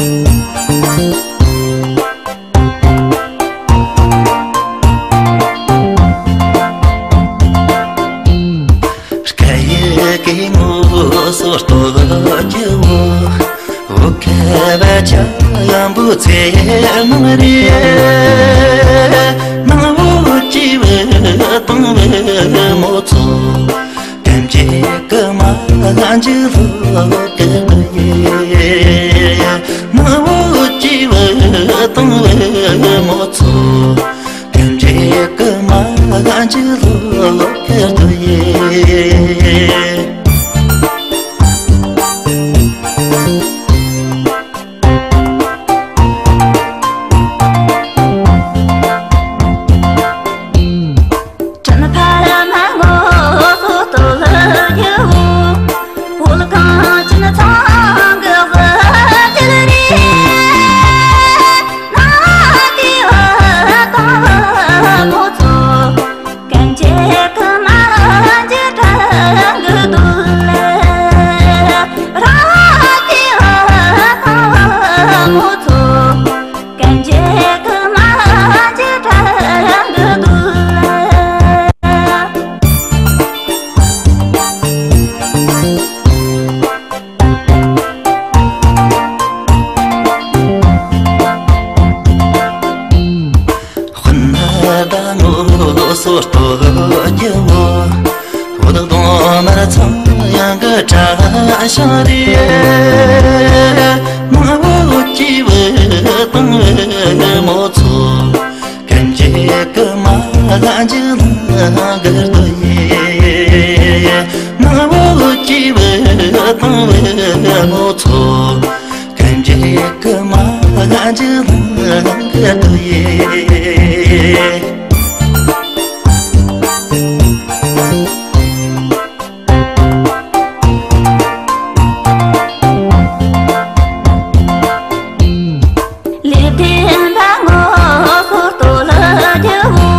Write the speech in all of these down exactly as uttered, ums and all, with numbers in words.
སྐད་ཡིག་གི་ངོ་སོ་རྟོགས་རྒྱུ་བོ། འོ་ཁ་བ་ཆ་ཡང་བུ་ཚེ་ནང་རེད། ནང་བོ་སྐྱིད་བུ་དང་བུ་མོ་ཚོ། ཀན་ཇི་ཀི་མ་ལ་འཇུ་ལོ་ཀི་ཏུ་ཡེ། ནང་བོ་སྐྱིད་བུ་དང་བུ་མོ་ཚོ། ཀན་ཇི་ཀི་མ་ལ་འཇུ་ལོ་ཀི་ཏུ་ཡེ། སོ་སྟོ་རྒྱལ་བོ། བོད་གདོང་དམར་ཚང་ཡང་གི་གྲྭ་ཤང་རེད། མང་བོ་སྐྱིད་བུ་དང་བུ་མོ་ཚོ། ཀན་ཇི་ཀི་མ་ལ་འཇུ་ལང་གི་རྡོ་ཡེ། མང་བོ་སྐྱིད་བུ་དང་བུ་མོ་ཚོ། ཀན་ཇི་ཀི་མ་ལ་འཇུ་ལང་གི་རྡོ་ཡེ། ལེ་བདེན་པ་ངོ་སོ་སྟོ་ལ་རྒྱལ་བོ།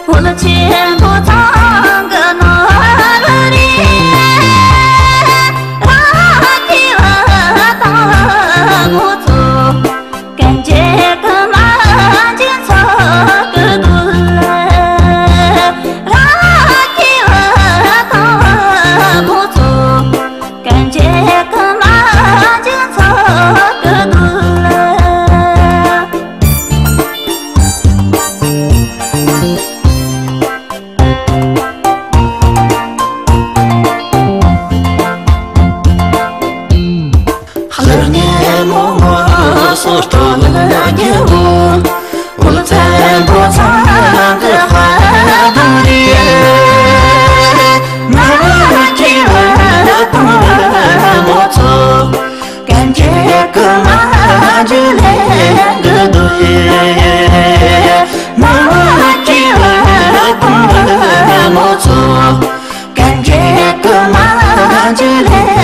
བོད་ཆེན་པོ་ཚང་གི་ནོར་བུ་རེད། རང་སྐྱིད་བུ་དང་བུ་མོ་ཚོ། ཀན་ཇི་ཀི་མ་ཇི་ཚོ་གི་དུ་ལ། རང་སྐྱིད་བུ་དང་བུ་མོ་ཚོ། ཀན་ཇི་ཀི་མ་ཇི་ཚོ་གི་དུ་ལ། ལར་ནས་མོ་མོ་སོ་སྟོ་ལ་རྒྱལ་བོ། བོད་ཚན་པོ་ཚང་གི་དཔའ་དང་རེད། མ་སྐྱིད་བུ་དང་བུ་མོ་ཚོ། ཀན་ཇི་ཀི་མ་ཇི་ལེན་གི་དུ་ཡེ། མ་སྐྱིད་བུ་དང་བུ་མོ་ཚོ། ཀན་ཇི་ཀི་མ་ཇི་ལེན་